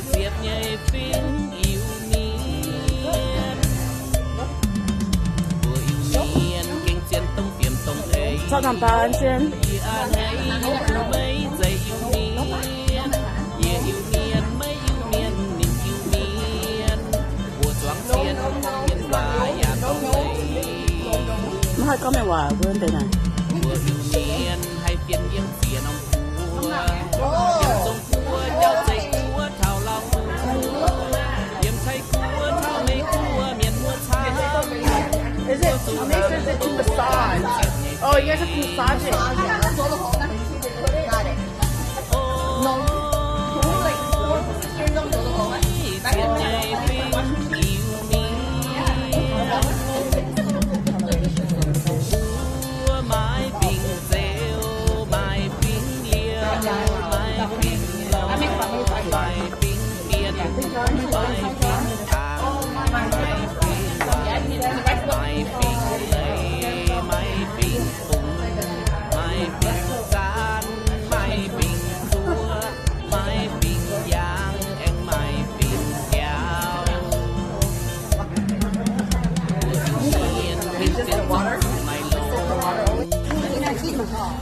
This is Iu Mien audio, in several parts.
Ziepc nyei fingx Iu-Mienh, mbuo Iu-Mienh gengh zien dongh fiem dongh eix. Yie a'hneiv yie mbuo maiv zeiz Iu-Mienh, yie Iu-Mienh maiv Iu-Mienh, ninh Iu-Mienh. Mbuo zuangx zien mienh waac yaac dongh leiz. Mv haih gorngv mienh waac mbuo deix naaic. Mbuo Iu-Mienh haih fienx yiem ziex norm guoqv, yiem Zong-Guoqv, Jauv-Zeiv Guoqv taux Laauv Guoqv, yiem Taiv Guoqv taux Meiv Guoqv, mienh muoz camv. Is it, it makes sense to massage. Oh, you guys have to massage it. Mbuo maaih fingx Zeux, maaih fingx Liouh, maaih fingx Lorz, maaih fingx Bienh, maaih fingx Tangx, maaih fingx Waanc, maaih fingx Leiz, maaih fingx Fungx, maaih fingx Zaanv, maaih fingx Zuoqv, maaih fingx Yaangh, aengx maaih fingx Njaaux. Mbuo Iu-Mienh gengh zien dongh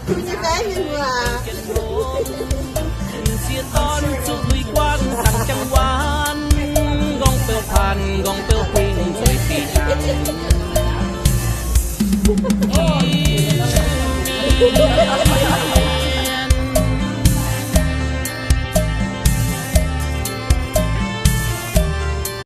zuqc maaih longx.